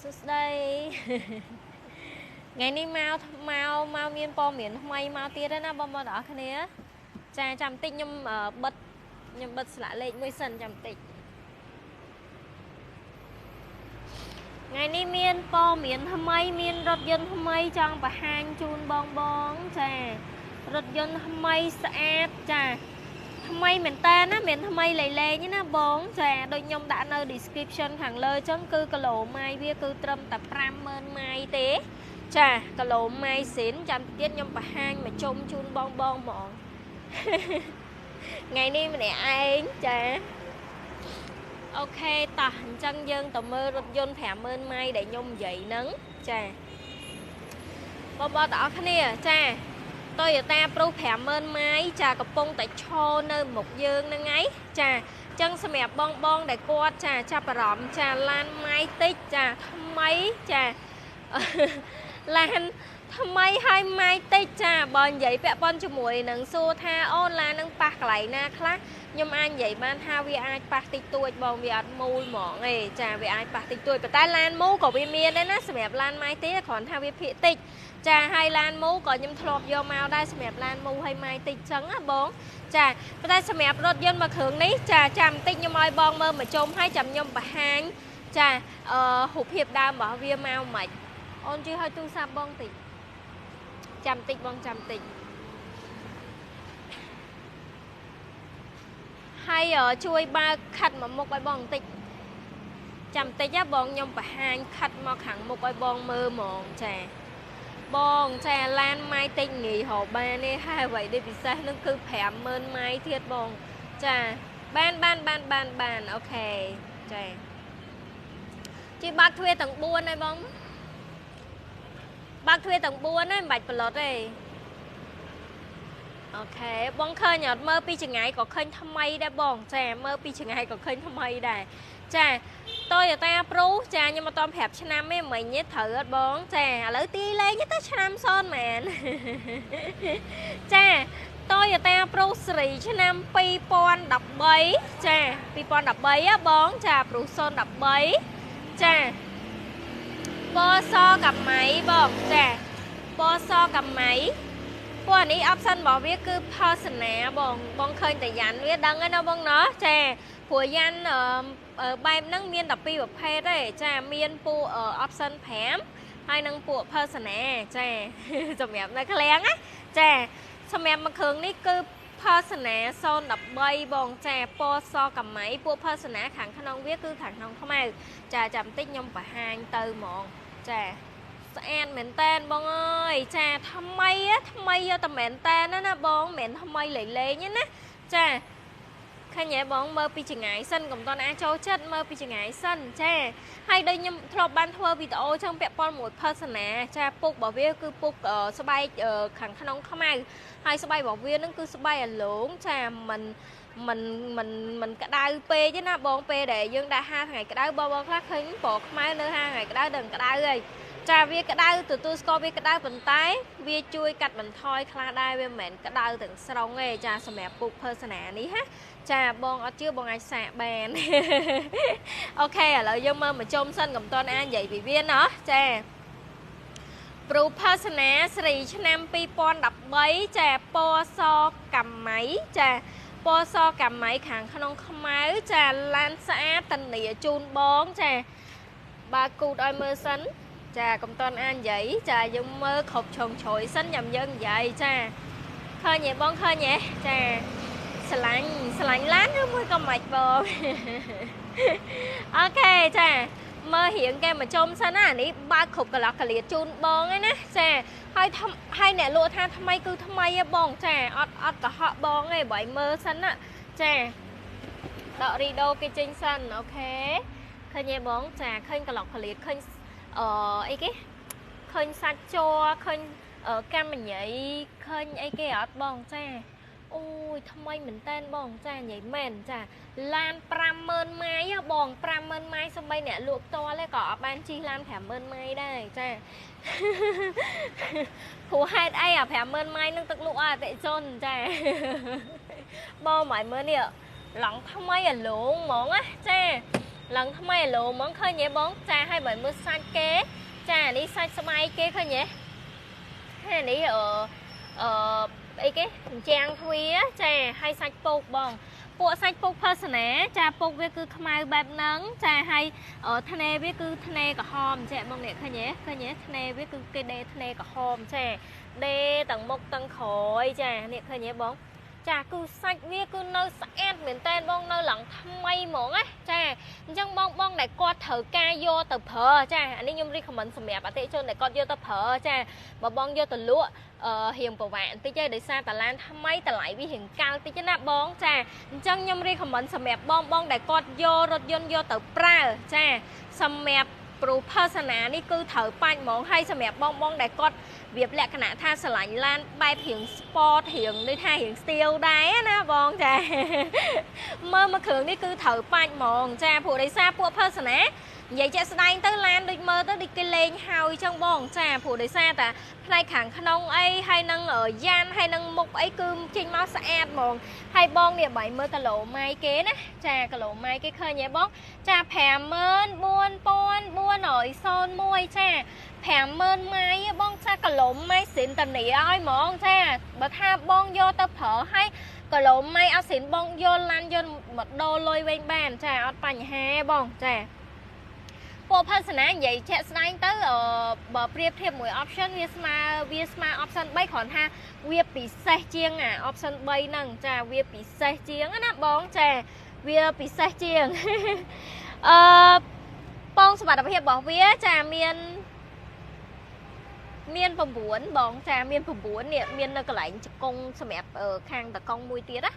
សួស្តីថ្ងៃនេះមកមកមកមានព័ត៌មានថ្មីមកទៀតណាបងប្អូនទាំងអស់គ្នាចាចាំតិចខ្ញុំបិទខ្ញុំបិទស្លាកលេខមួយសិនចាំតិចថ្ងៃនេះមានព័ត៌មានថ្មីមានរថយន្តថ្មីចង់បង្ហាញជូនបងបងចារថយន្តថ្មីស្អាតចាថ្មីមែនតើណាមិនថ្មីលេងលេងណាបងចាដូចខ្ញុំដាក់នៅ description ខាងលើអញ្ចឹងគឺគីឡូម៉ាយវាគឺត្រឹមតែ50000ម៉ាយទេចាគីឡូម៉ាយស៊ីនចាំទៀតខ្ញុំបង្ហាញមកជុំជូនបងបងហ្មងថ្ងៃនេះម្នាក់ឯងចាអូខេតោះអញ្ចឹងយើងទៅមើលរថយន្ត50000ម៉ាយដែលខ្ញុំនិយាយហ្នឹងចាបងប្អូនទាំងអស់គ្នាចា Toyota Prius 50000ម៉ាយចាកំពុងតែឈរនៅមុខយើងហ្នឹងឯងចាអញ្ចឹងសម្រាប់បងបងដែលគាត់ចាចាប់អារម្មណ៍ចាឡានម៉ាយតិចចាថ្មីចាឡានថ្មីហើយម៉ាយតិចចាបើនិយាយពាក់ព័ន្ធជាមួយនឹងសួរថាអូនឡាននឹងប៉ះកន្លែងណាខ្លះខ្ញុំអាចនិយាយបានថាវាអាចប៉ះតិចតួចបងវាអត់មូលហ្មងទេចាវាអាចប៉ះតិចតួចប៉ុន្តែឡានមូលក៏វាមានដែរណាសម្រាប់ឡានម៉ាយតិចគ្រាន់ថាវាភាគតិចចាហើយឡានមូលក៏ខ្ញុំធ្លាប់យកមកដែរសម្រាប់ឡានមូលហើយម៉ាយតិចចឹងណាបងចាប៉ុន្តែសម្រាប់រថយន្តមួយគ្រឿងនេះចាចាំបន្តិចខ្ញុំឲ្យបងមើលមកជុំហើយចាំខ្ញុំបង្ហាញចារូបភាពដើមរបស់វាមកមិនអូនជួយឲ្យទូរស័ព្ទបងតិចចាំតិចបងចាំតិចហើយជួយបើកខិតមកមុខឲ្យបងបន្តិចចាំតិចណាបងខ្ញុំបង្ហាញខិតមកខាងមុខឲ្យបងមើលហ្មងចាបងចាឡានម៉ាយតិចងាយរកបានទេហើយអ្វីដែលពិសេសនឹងគឺ50000ម៉ាយទៀតបងចាបានបានបានបានបានអូខេចាជួយបើកទ្វារទាំង4ហើយបងបើកទ្វារទាំង4ហើយមិនបាច់ប្រឡត់ទេអូខេបងឃើញអត់មើលពីចង្ងាយក៏ឃើញថ្មីដែរបងចាមើលពីចង្ងាយក៏ឃើញថ្មីដែរចា Toyota Prius ចាខ្ញុំអត់តប្រាប់ឆ្នាំទេមិញទេត្រូវអត់បងចាឥឡូវទីលេងទៅឆ្នាំសនមែនចា Toyota Prius ស៊េរីឆ្នាំ2013ចា2013ហ៎បងចា Prius 013ចាពណ៌សកាម៉ៃបងចាពណ៌សកាម៉ៃពណ៌នេះ option របស់វាគឺ Persona បងបងឃើញតែយ៉ាន់វាដឹងហើយណាបងណោះចាព្រោះយ៉ាន់បែបហ្នឹងមាន12ប្រភេទទេចាមានពួក option 5ហើយនិងពួក Persona ចាសម្រាប់នៅឃ្លាំងណាចាសម្រាប់មួយគ្រឿងនេះគឺ Persona 013បងចាពណ៌សកាម៉ៃពួក Persona ខាងក្នុងវាគឺខាងក្នុងខ្មៅចាចាំបន្តិចខ្ញុំបង្ហាញទៅហ្មងចាស្អាតមែនតែនបងអើយចាថ្មីថ្មីយកតែមែនតែនណាបងមិនមែនថ្មីលេងលេងណាចាឃើញហ៎បងមើលពីចង្ងាយសិនកុំតន់អាចចូលចិត្តមើលពីចង្ងាយសិនចាហើយដូចខ្ញុំធ្លាប់បានធ្វើវីដេអូចឹងពាក់ព័ន្ធមួយ Persona ចាពុករបស់វាគឺពុកស្បែកខាងក្នុងខ្មៅហើយស្បែករបស់វានឹងគឺស្បែកអាឡងចាមិនមិនមិនមិនក្តៅពេកទេណាបងពេលដែលយើងដាក់ហាថ្ងៃក្តៅបងបងខ្លះឃើញពណ៌ខ្មៅនៅហាថ្ងៃក្តៅដឹងក្តៅហើយចាវាក្តៅទទួលស្គាល់វាក្តៅប៉ុន្តែវាជួយកាត់បន្ថយខ្លះដែរវាមិនមែនក្តៅទាំងស្រុងទេចាសម្រាប់ពុក Persona នេះណាចាបងអត់ជឿបងអាចសាកបានអូខេឥឡូវយើងមើលមកជុំសិនកុំតន់អានិយាយពីវាណោះចា Prius Persona ស៊េរីឆ្នាំ2013ចាពណ៌សកាម៉ៃចាពណ៌សកាម៉ៃខាងក្នុងខ្មៅចាឡានស្អាតតនីជូនបងចាបើគូតឲ្យមើលសិនចាកុំតន់អានិយាយចាយើងមើលគ្រប់ជ្រុងជ្រោយសិនញ៉ាំយើងនិយាយចាឃើញទេបងឃើញទេចាស្រឡាញ់ស្រឡាញ់ឡានឬមួយក៏មិនបងអូខេចាមើលរៀងគេមកជុំសិនណានេះបើកគ្រប់កន្លោះកលៀតជូនបងឯណាចាហើយហើយអ្នកលក់ថាថ្មីគឺថ្មីហ៎បងចាអត់អត់កុហកបងទេបើឲ្យមើលសិនណាចាដករីដូគេចេញសិនអូខេឃើញទេបងចាឃើញកន្លោះកលៀតឃើញអីគេឃើញសាច់ជ័រឃើញកម្មញីឃើញអីគេអត់បងចាអូយថ្មីមែនតែនបងចានិយាយមែនចាឡាន50000ម៉ាយបង50000ម៉ាយសំបីអ្នកលក់ផ្ទាល់ទេក៏អត់បានជិះឡាន50000ម៉ាយដែរចាព្រោះហេតុអីអា50000ម៉ាយនឹងទឹកលក់ឲ្យអតិជនចាបងមកមើលនេះឡង់ថ្មីអាលងហ្មងណាចា ឡើងថ្មីឡូហ្មងឃើញទេបងចាហើយបើមើលសាច់គេចានេះសាច់ស្បែកគេឃើញទេហើយនេះអឺអឺអីគេជាងទ្វាចាហើយសាច់ពោកបងពួកសាច់ពុក Persona ចាពុកវាគឺខ្មៅបែបហ្នឹងចាហើយធ្នេវាគឺធ្នេក្រហមចាបងនេះឃើញទេឃើញទេធ្នេវាគឺគេដេធ្នេក្រហមចាដេទាំងមុខទាំងក្រោយចានេះឃើញទេបងចាគឺសាច់វាគឺនៅស្អាតមែនតើបងនៅឡើងថ្មីហ្មងណាចាអញ្ចឹងបងបងដែលគាត់ត្រូវការយកទៅប្រើចាអានេះខ្ញុំ recommend សម្រាប់អតិថិជនដែលគាត់យកទៅប្រើចាបើបងយកទៅលក់រៀងពិបាកបន្តិចឯងដោយសារតាឡានថ្មីតម្លៃវារៀងកាល់តិចណាបងចាអញ្ចឹងខ្ញុំ recommend សម្រាប់បងបងដែលគាត់យករថយន្តយកទៅប្រើចាសម្រាប់ប្រូ Persona នេះគឺត្រូវបាច់ហ្មងហើយសម្រាប់បងបងដែលគាត់វាលក្ខណៈថាស្រឡាញ់ឡានបែបរៀង sport រៀងដូចថារៀង style ដែរណាបងចាមើលមកគ្រឿងនេះគឺត្រូវបាច់ហ្មងចាព្រោះដោយសារពួក Persona និយាយជាក់ស្ដែងទៅឡានដូចមើលទៅដូចគេលេងហើយចឹងបងចាព្រោះដោយសារតែផ្នែកខាងក្នុងអីហើយនឹងយ៉ានហើយនឹងមុខអីគឺចេញមកស្អាតហ្មងហើយបងនេះបើមើលគីឡូម៉ៃគេណាចាគីឡូម៉ៃគេឃើញទេបងចា 54401 ចា50000ម៉ៃបងចាគីឡូម៉ៃសិនតានីឲ្យហ្មងចាបើថាបងយកទៅប្រើឲ្យគីឡូម៉ៃអត់សិនបងយកឡានយកមកដូរលុយវិញបានចាអត់បញ្ហាបងចាពួក Persona និយាយជាក់ស្ដែងទៅបើប្រៀបធៀបមួយ option វាស្មើ option 3គ្រាន់ថាវាពិសេសជាងអា option 3ហ្នឹងចាវាពិសេសជាងណាបងចាវាពិសេសជាងអឺបងសុវត្ថិភាពរបស់វាចាមាន9បងចាមាន9នេះមាននៅកន្លែងជង្គង់សម្រាប់ខាងតកង់មួយទៀតណា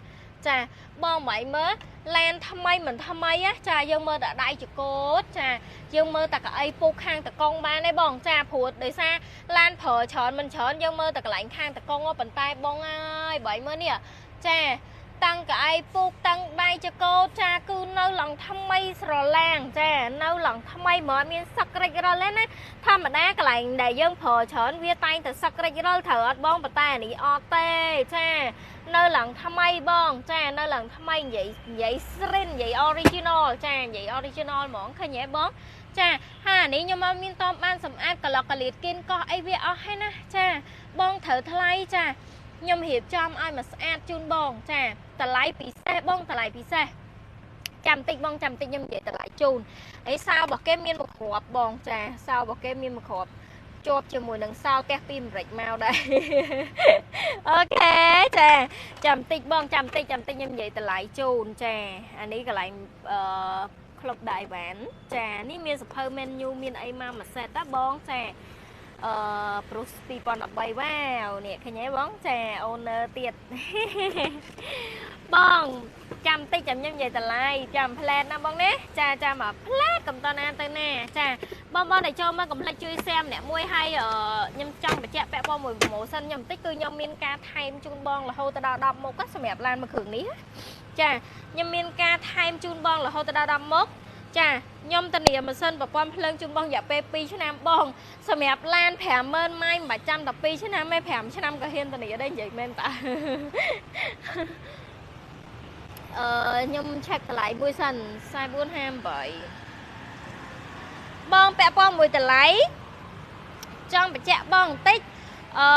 ចាបងមិនមើលឡានថ្មីមិនថ្មីណាចាយើងមើលតែដៃចកូតចាយើងមើលតែកៅអីពុកខាងតកង់បានទេបងចាព្រោះដោយសារឡានប្រើច្រើនមិនច្រើនយើងមើលតែកន្លែងខាងតកង់ប៉ុន្តែបងអើយបើមើលនេះចាតាំងកៅអីពុកតាំងដៃចកូតចាគឺនៅឡើងថ្មីស្រឡាងចានៅឡើងថ្មីហ្មងមានសឹករិចរិលទេណាធម្មតាកន្លែងដែលយើងប្រើច្រើនវាតែងតែសឹករិចរិលត្រូវអត់បងប៉ុន្តែអានេះអត់ទេចានៅឡើងថ្មីបងចានៅឡើងថ្មីនិយាយស្រិននិយាយ original ចានិយាយ original ហ្មងឃើញទេបងចាហានេះខ្ញុំមកមានតមបានសម្អាតកឡុកកលៀតគៀនកោះអីវាអស់ហើយណាចាបងត្រូវថ្លៃចាខ្ញុំរៀបចំឲ្យមកស្អាតជូនបងចាតម្លៃពិសេសបងតម្លៃពិសេសចាំតិចបងចាំតិចខ្ញុំនិយាយតម្លៃជូនហើយសោរបស់គេមានមួយគ្រាប់បងចាសោរបស់គេមានមួយគ្រាប់ជាប់ជាមួយនឹងសោផ្ទះពីអាមេរិកមកដែរអូខេចាចាំតិចបងចាំតិចខ្ញុំនិយាយតម្លៃជូនចាអានេះកន្លែងអឺក្លុបដៃវ៉ាន់ចានេះមានសភៅ menu មានអីមកមួយសេតតាបងចាអឺប្រុស2013វ៉ាវនេះឃើញទេបងចា owner ទៀតបងចាំតិចចាំខ្ញុំនិយាយតម្លៃចាំផ្លែតណាបងណាចាចាំមកផ្លែតកំតណាទៅណាចាបងបងដែលចូលមកកុំភ្លេចជួយ share ម្នាក់មួយហើយខ្ញុំចង់បញ្ជាក់ពាក់ព័ន្ធមួយ promotion ខ្ញុំបន្តិចគឺខ្ញុំមានការថែមជូនបងរហូតដល់10មុខសម្រាប់ឡានមួយគ្រឿងនេះចាខ្ញុំមានការថែមជូនបងរហូតដល់10មុខចាខ្ញុំធានាម៉ាស៊ីនប្រព័ន្ធភ្លើងជូនបងរយៈពេល2ឆ្នាំបងសម្រាប់ឡាន50000ម៉ាយមិនបាច់ចាំតែ2ឆ្នាំទេ5ឆ្នាំក៏ហ៊ានធានាដែរនិយាយមែនតាអឺខ្ញុំឆែកតម្លៃមួយសិន4458បងពាក់ព័ន្ធមួយតម្លៃចង់បញ្ជាក់បងបន្តិចអឺ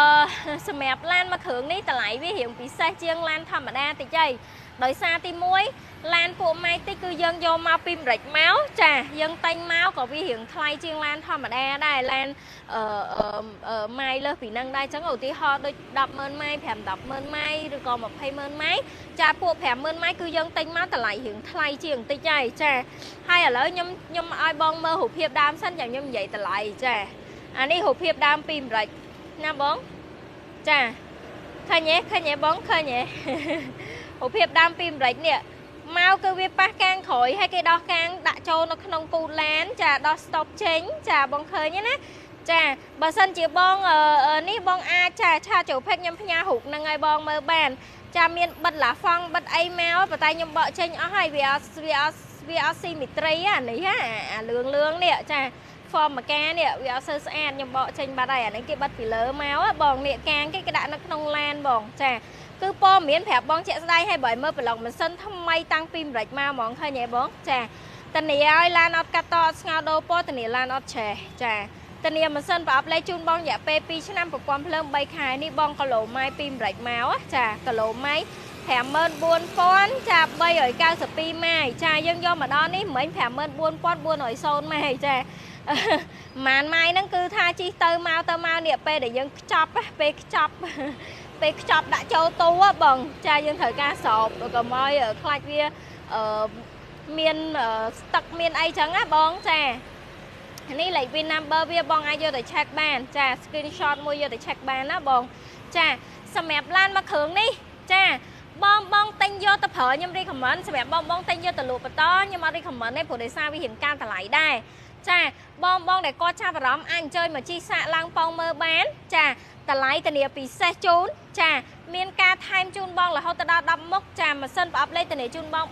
សម្រាប់ឡានមួយគ្រឿងនេះតម្លៃវារៀងពិសេសជាងឡានធម្មតាតិចហីដោយសារទី1ឡានពួកម៉ៃតិចគឺយើងយកមកពីអាមេរិកមកចាយើងតែញមកក៏វារៀងថ្លៃជាងឡានធម្មតាដែរឡានអឺម៉ៃលើសពីនឹងដែរអញ្ចឹងឧទាហរណ៍ដូច100000ម៉ៃ5 100000ម៉ៃឬក៏200,000ម៉ៃចាពួក50000ម៉ៃគឺយើងតែញមកតម្លៃរៀងថ្លៃជាងបន្តិចហើយចាហើយឥឡូវខ្ញុំឲ្យបងមើលរូបភាពដើមសិនចាំខ្ញុំនិយាយតម្លៃចាអានេះរូបភាពដើមពីអាមេរិកណាបងចាឃើញទេឃើញទេបងឃើញទេរូបភាពដើមពីអាមេរិកនេះមកគឺវាប៉ះកាងក្រោយហើយគេដោះកាងដាក់ចូលនៅក្នុងគូឡានចាដោះ stop ចេញចាបងឃើញទេណាចាបើសិនជាបងនេះបងអាចចាឆាចូលផេកខ្ញុំផ្ញើរូបហ្នឹងឲ្យបងមើលបានចាមានបិទឡាហ្វង់បិទអីមកប៉ុន្តែខ្ញុំបកចេញអស់ហើយវាអត់ស៊ីមីត្រីអានេះអាលឿងលឿងនេះចា form មកកានេះវាអត់សូវស្អាតខ្ញុំបកចេញបាត់ហើយអានេះគេបិទពីលើមកបងនេះកាងគេដាក់នៅក្នុងឡានបងចាគឺព័ត៌មានប្រាប់បងជាក់ស្ដែងហើយបើមើលប្រឡងម៉ាស៊ីនថ្មីតាំងពីអាមេរិកមកហ្មងឃើញទេបងចា ធានាឲ្យឡានអត់កាត់តអត់ស្ងោដូរពណ៌ធានាឡានអត់ឆេះចាធានាម៉ាស៊ីនប្រអប់លេខជូនបងរយៈពេល2ឆ្នាំប្រព័ន្ធភ្លើង3ខែនេះបងគីឡូម៉ែពីអាមេរិកមកចាគីឡូម៉ែ54000ចា392ម៉ាយចាយើងយកមកដល់នេះមិញ54400ម៉ាយចាម៉ានម៉ាយហ្នឹងគឺថាជីទៅមកទៅមកនេះពេលដែលយើងខ្ចប់ពេលខ្ចប់ពេលខ្ចប់ដាក់ចូលទូបងចាយើងត្រូវការស្រោបកុំឲ្យខ្លាចវាមានស្ទឹកមានអីចឹងណាបងចានេះលេខ VIN number វាបងអាចយកទៅ check បានចា screenshot មួយយកទៅ check បានណាបងចាសម្រាប់ឡានមួយគ្រឿងនេះចាបងបងទិញយកទៅប្រើខ្ញុំ recommend សម្រាប់បងបងទិញយកទៅលក់បន្តខ្ញុំអត់ recommend ទេព្រោះដោយសារវារៀងកើនតម្លៃដែរចាបងបងដែលគាត់ចាប់អារម្មណ៍អាចអញ្ជើញមកជីសាកឡើងប៉ោងមើលបានចាតម្លៃធានាពិសេសជូនចាមានការថែមជូនបងរហូតទៅដល់10មុខចាម៉ាស៊ីនប្រអប់លេខធានាជូនបង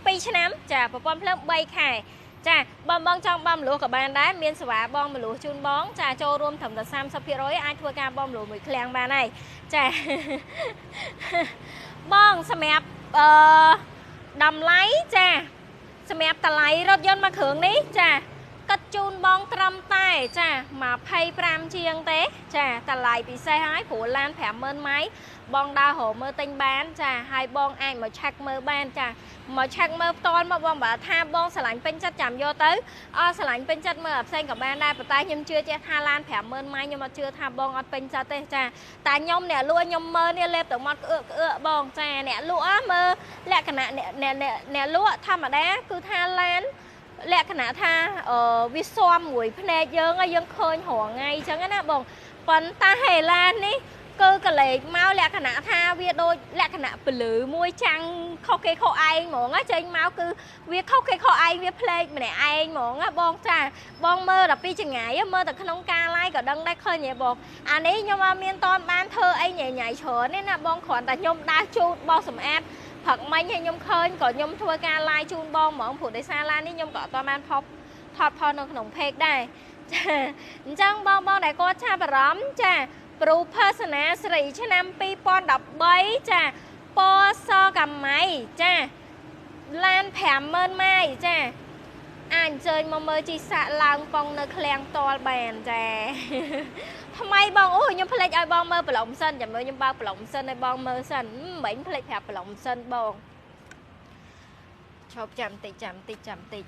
2ឆ្នាំចាប្រព័ន្ធភ្លើង3ខែចាបងបងចង់បងមលុះក៏បានដែរមានសេវាបងមលុះជូនបងចាចូលរួមត្រឹមតែ30%អាចធ្វើការបងមលុះមួយឃ្លាំងបានហើយចាបងសម្រាប់តម្លៃចាសម្រាប់តម្លៃរថយន្តមួយគ្រឿងនេះចាកាត់ជូនបងត្រឹមតែចា25ជាងទេចាតម្លៃពិសេសហើយព្រោះឡាន50000ម៉ៃបងដើររកមើលទិញបានចាហើយបងអាចមកឆែកមើលបានចាមកឆែកមើលផ្ទាល់មកបងបើថាបងស្រឡាញ់ពេញចិត្តចាំយកទៅអត់ស្រឡាញ់ពេញចិត្តមើលផ្សេងក៏បានដែរប៉ុន្តែខ្ញុំជឿជាក់ថាឡាន50000ម៉ៃខ្ញុំអត់ជឿថាបងអត់ពេញចិត្តទេចាតែខ្ញុំអ្នកលក់ខ្ញុំមើលនេះលេបទៅមាត់ក្អឺកក្អឺបងចាអ្នកលក់មើលលក្ខណៈអ្នកលក់ធម្មតាគឺថាឡានលក្ខណៈថាវាស៊ាំមួយភ្នែកយើងយើងឃើញរាល់ថ្ងៃអញ្ចឹងណាបងប៉ុន្តែហេឡាននេះគឺកលេចមកលក្ខណៈថាវាដូចលក្ខណៈពលឺមួយចាំងខុសគេខុសឯងហ្មងចេញមកគឺវាខុសគេខុសឯងវាផ្លេកម្នាក់ឯងហ្មងណាបងចាបងមើលដល់ពីចង្ងាយមើលតែក្នុងការឡាយក៏ដឹងដែរឃើញហ៎បងអានេះខ្ញុំអត់មានតនបានធ្វើអីញ៉ៃញ៉ៃច្រើនទេណាបងគ្រាន់តែខ្ញុំដើរជូតបោះសម្អាតព្រឹកមិញហើយខ្ញុំឃើញក៏ខ្ញុំធ្វើការឡាយជូនបងហ្មងព្រោះដោយសារឡាននេះខ្ញុំក៏អត់បានផុសថតផលនៅក្នុងផេកដែរចាអញ្ចឹងបងបងដែលគាត់ឆាប់អារម្មណ៍ចាប្រូផឺសនាស្រីឆ្នាំ2013ចាពណ៌សកាម៉ៃចាឡាន50000ម៉ាយចាអាចអញ្ជើញមកមើលជីសាក់ឡើងប៉ងនៅឃ្លាំងផ្ទាល់បានចាថ្មីបងអូខ្ញុំភ្លេចឲ្យបងមើលប្រឡំសិនចាំមើលខ្ញុំបើកប្រឡំសិនឲ្យបងមើលសិនមិញភ្លេចប្រាប់ប្រឡំសិនបងឈប់ចាំតិចចាំតិចចាំតិច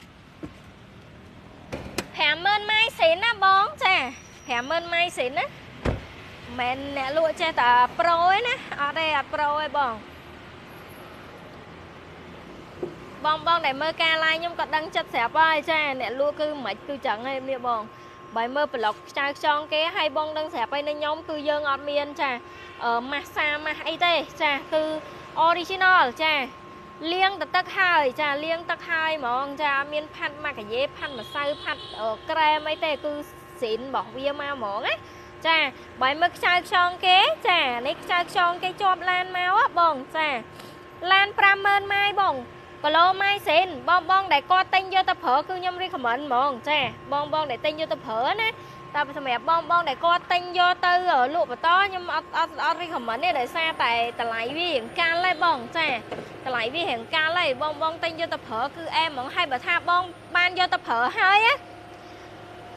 50000ម៉ាយសិនណាបងចា50000ម៉ាយសិនណាមិនអ្នកលក់ចេះតែប្រូឯណាអត់ទេអត់ប្រូឯបងបងបងដែលមើលការឡាយខ្ញុំក៏ដឹងចិត្តស្រាប់ហើយចាអ្នកលក់គឺមិនគឺចឹងឯងនេះបងបើមើលប្លុកខ្ចៅខ្ចងគេឲ្យបងដឹងស្រាប់ហើយនៅខ្ញុំគឺយើងអត់មានចាម៉ាសាម៉ាស់អីទេចាគឺ original ចាលាងទឹកហើយចាលាងទឹកហើយហ្មងចាអត់មានផាត់ម៉ាកាយេផាត់ម្សៅផាត់ក្រែមអីទេគឺស៊ីនរបស់វាមកហ្មងណាចាបើមើលខ្ចៅខ្ចងគេចានេះខ្ចៅខ្ចងគេជាប់ឡានមកបងចាឡាន50000ម៉ាយបងគីឡូម៉ាយសិនបងបងដែលគាត់ទិញយកទៅប្រើគឺខ្ញុំ recommend ហ្មងចាបងបងដែលទិញយកទៅប្រើណាតែសម្រាប់បងបងដែលគាត់ទិញយកទៅលក់បន្តខ្ញុំអត់អត់អត់ recommend ទេដោយសារតែតម្លៃវារៀងកាលហើយបងចាតម្លៃវារៀងកាលហើយបងបងទិញយកទៅប្រើគឺអែមហ្មងហើយបើថាបងបានយកទៅប្រើហើយណា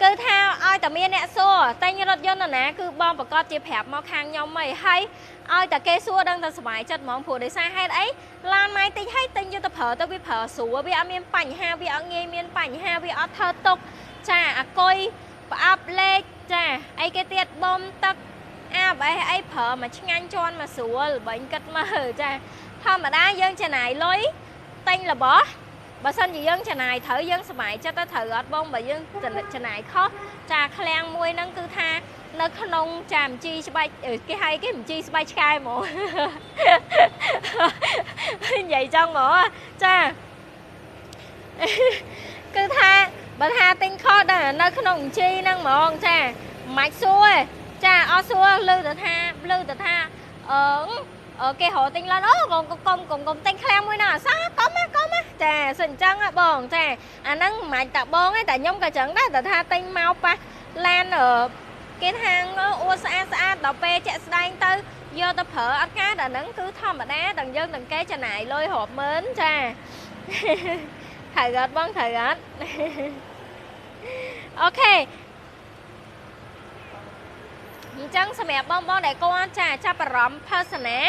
គឺថាឲ្យតែមានអ្នកសួរតែញរថយន្តណាគឺបងប្រកាសជាប្រាប់មកខាងខ្ញុំហីហើយឲ្យតែគេសួរដឹងតែសុបាយចិត្តហ្មងព្រោះដោយសារហេតុអីឡានម៉ៃតិចហើយទិញយកទៅប្រើទៅវាប្រើស្រួលវាអត់មានបញ្ហាវាអត់ងាយមានបញ្ហាវាអត់ធ្វើទុកចាអាគុយប្រអប់លេខចាអីគេទៀតបំទឹកអាបអីអីប្រើមកឆ្ងាញ់ជន់មកស្រួលបើញគិតមើលចាធម្មតាយើងចំណាយលុយទិញរបស់បើសិនជាយើងចំណាយត្រូវយើងសប្បាយចិត្តទៅត្រូវអត់បងបើយើងចំណាយខុសចាឃ្លាំងមួយហ្នឹងគឺថានៅក្នុងចាមជីស្បែកគេហៅគេមជីស្បែកឆ្កែហ្មងនិយាយចឹងហ្មងចាគឺថាបើថាទិញខុសដល់នៅក្នុងមជីហ្នឹងហ្មងចាមិនបាច់សួរទេចាអត់សួរឮទៅថាឮទៅថាអឺគេរកទិញឡានអូកុំកុំកុំកុំទិញឃ្លាំងមួយណាអសាកុំណាកុំណាចាសិនអញ្ចឹងបងចាអាហ្នឹងមិនបាច់តាបងទេតែខ្ញុំក៏ចឹងដែរតែថាទិញមកប៉ះឡានគេថាអួតស្អាតស្អាតដល់ពេលជាក់ស្ដែងទៅយកទៅប្រើអត់កើតអាហ្នឹងគឺធម្មតាទាំងយើងទាំងគេចំណាយលុយរាប់ម៉ឺនចា ត្រូវអត់បងត្រូវអត់ OK អញ្ចឹងសម្រាប់បងបងដែលគាត់ចាចាប់អារម្មណ៍ Persona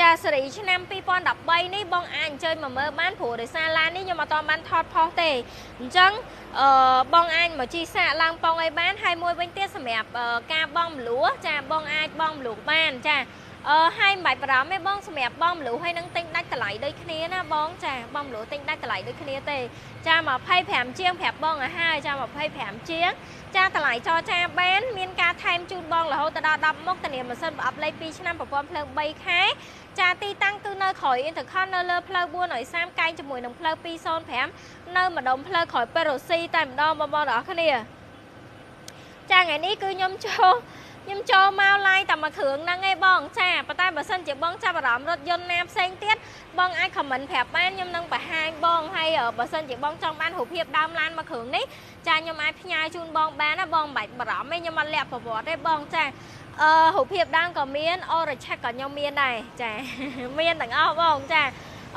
ចាសេរីឆ្នាំ2013នេះបងអាចអញ្ជើញមកមើលបានព្រោះដោយសារឡាននេះខ្ញុំអត់តបានថតផុសទេអញ្ចឹងអឺបងអាចមកជីសាកឡើងប៉ងអីបានហើយមួយវិញទៀតសម្រាប់ការបងមលួចាបងអាចបងមលួបានចាអឺហើយមិនបាច់បារម្ភទេបងសម្រាប់បងមលូហើយនឹងទិញដាច់តម្លៃដូចគ្នាណាបងចាបងមលូទិញដាច់តម្លៃដូចគ្នាទេចា25ជាងប្រាប់បងឲ្យហើយចា25ជាងចាតម្លៃចរចាបានមានការថែមជូនបងរហូតដល់10មុខធានាម៉ាស៊ីនប្រអប់លេខ2ឆ្នាំប្រព័ន្ធភ្លើង3ខែចាទីតាំងគឺនៅក្រោយ Intercon នៅលើផ្លូវ430កែងជាមួយនឹងផ្លូវ205នៅម្ដុំផ្លូវក្រោយពេរុស៊ីតែម្ដងបងប្អូនទាំងអស់គ្នាចាថ្ងៃនេះគឺខ្ញុំចូលមក live តែមួយគ្រឿងហ្នឹងឯងបងចាប៉ុន្តែបើសិនជាបងចាប់អារម្មណ៍រថយន្តណាផ្សេងទៀតបងអាច comment ប្រាប់បានខ្ញុំនឹងបង្ហាញបងហើយបើសិនជាបងចង់បានរូបភាពដើមឡានមួយគ្រឿងនេះចាខ្ញុំអាចផ្ញើជូនបងបានណាបងមិនបាច់បារម្ភទេខ្ញុំអត់លាក់ប្រវត្តិទេបងចាអឺរូបភាពដើមក៏មាន Oracheck ក៏ខ្ញុំមានដែរចាមានទាំងអស់បងចា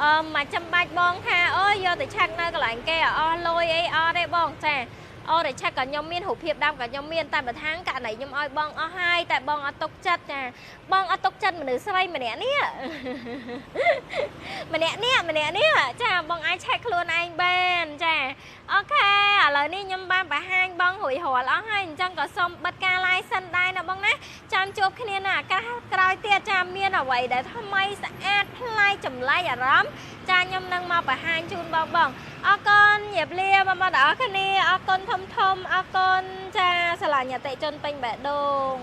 អឺមិនចាំបាច់បងថាអូយយកទៅឆាក់នៅកន្លែងគេអស់លុយអីអត់ទេបងចាអូរឆាក់ក៏ខ្ញុំមានរូបភាពដើមក៏ខ្ញុំមានតែបើថាករណីខ្ញុំឲ្យបងអស់ហើយតែបងអត់ទុកចិត្តចាបងអត់ទុកចិត្តមនុស្សស្រីម្នាក់នេះម្នាក់នេះម្នាក់នេះចាបងអាចឆែកខ្លួនឯងបានចា OK ឥឡូវនេះខ្ញុំបានបង្ហាញបងរួចរាល់អស់ហើយអញ្ចឹងក៏សូមបិទការ live សិនដែរណាបងណាចាំជួបគ្នានៅឱកាសក្រោយទៀតចាមានអ្វីដែលថ្មីស្អាតប្លែកចម្លែកអារម្មណ៍ចាខ្ញុំនឹងមកបង្ហាញជូនបងបងអរគុណញៀបលាបងប្អូនទាំងអស់គ្នាអរគុណធំធំអរគុណចាស្រឡាញ់អតិជនពេញបេះដូង។